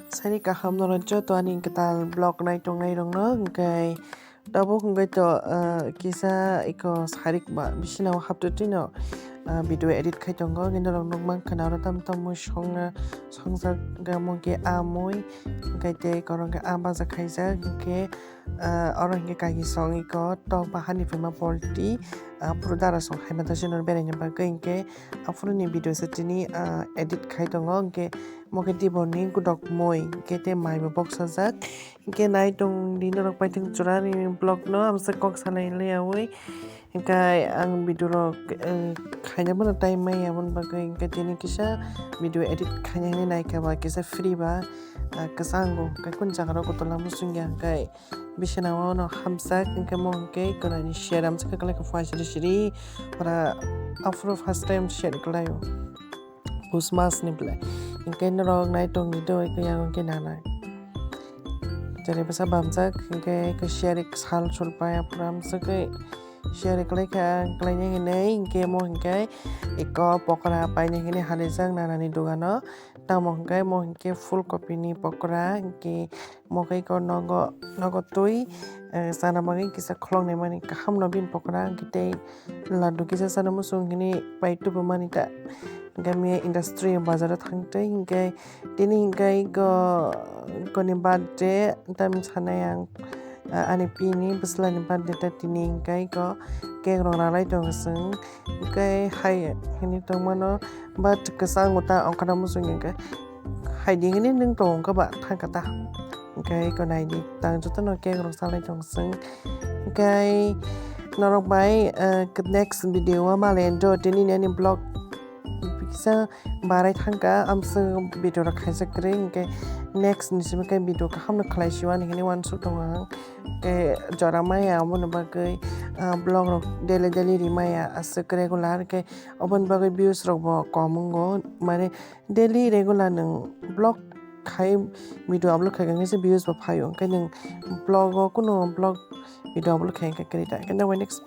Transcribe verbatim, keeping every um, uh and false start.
Sari kaham norok joto ani kwtal vlog naitongnai rokno, hwnkhe tabuk hwnkhe to, ah, kisa iko sarik ba bisina o haptwi twino, ah, video edit khai tongo, hwnkhe norok nukmankha na oro tam tam mui songna songjak, hwnkhe mui khe ah mui, hwnkhe tei korong khe ah baja khaijak, hwnkhe, ah, oro hwnkhe kagi song iko tok ba hani phaima polti, ah, phuru dara song haima tase norok beraina bagwi, hwnkhe aphuru ni video se tini, ah, edit khai tongo, hwnkhe mo khe tiboni godok mui, hwnkhe tei mai bo boksajak, hwnkhe nai tong di norok paithak jora ni vlog no, amsa kok salai liyaui, hwnkhe ang video rok, eh, khaina bono time maya, aboni bagwi hwnkhe tini kisa video edit khaina hinwi naikha ba kisa free ba, ah, kwchango, hwnkhe kunu jaga rok kotorma muchungya, hwnkhe bisina o no hamjak, hwnkhe mo hwnkhe gwnani share amsa khe kwlai kha phai siri siri, ora aphuru first time share kwlaio. Pus mas ni belai. Hwnkhe norok nai tong di do, hwnkhe yang hwnkhe nana. Jere bwsa bamjak, hwnkhe, hwnkhe share sal sul paya pura amsa khe share kwlai kha, kwlaina hinwi, hwnkhe mo hwnkhe iko pokora paina hinwi halaijak nanani dogano. Tamo hwnkhe mo hwnkhe full kopi ni pokora, hwnkhe mo khe iko nogo, nogo twi, eh, chana bagwi kisa khloknai mani kaham no bini pokora, hwnkhe tei laddu kisa chana muchung hinwi pai tubumani ta. Hwnkhe miya industry bazar o thangtwi, hwnkhe tini hwnkhe iko, ikoni birthday, tamni sanai ang, ah, ani pini bwslani birthday ta tini hwnkhe iko cake rok ralai tongo chwng, hwnkhe hai hinwi tongmano. But kwchang bo ta ongkhorna muchungya hwnkhe, hai di hinwi nwng tongo wngkha ba thangkha ta. Hwnkhe eko nai di, tang jotono cake rok salai tong chwng. Hwnkhe norok bai, eh, next video o malai do, tini ani vlog kisa barai thangkha, amswk video rok khaijak kwrwi, hwnkhe next ni simi khe video kaham no khlai si o ani hinwi uansuk tongo ang. Hwnkhe jora maya aboni bagwi, ah, vlog rok daily daily ri maya aswk regular, hwnkhe oboni bagwi views rok bo kom wngo, mane daily regular nwng vlog khai video upload khai khe se views bo phaio, hwnkhe nwng vlog o kuno vlog video upload khai khe kwrwi ta, hwnkhe next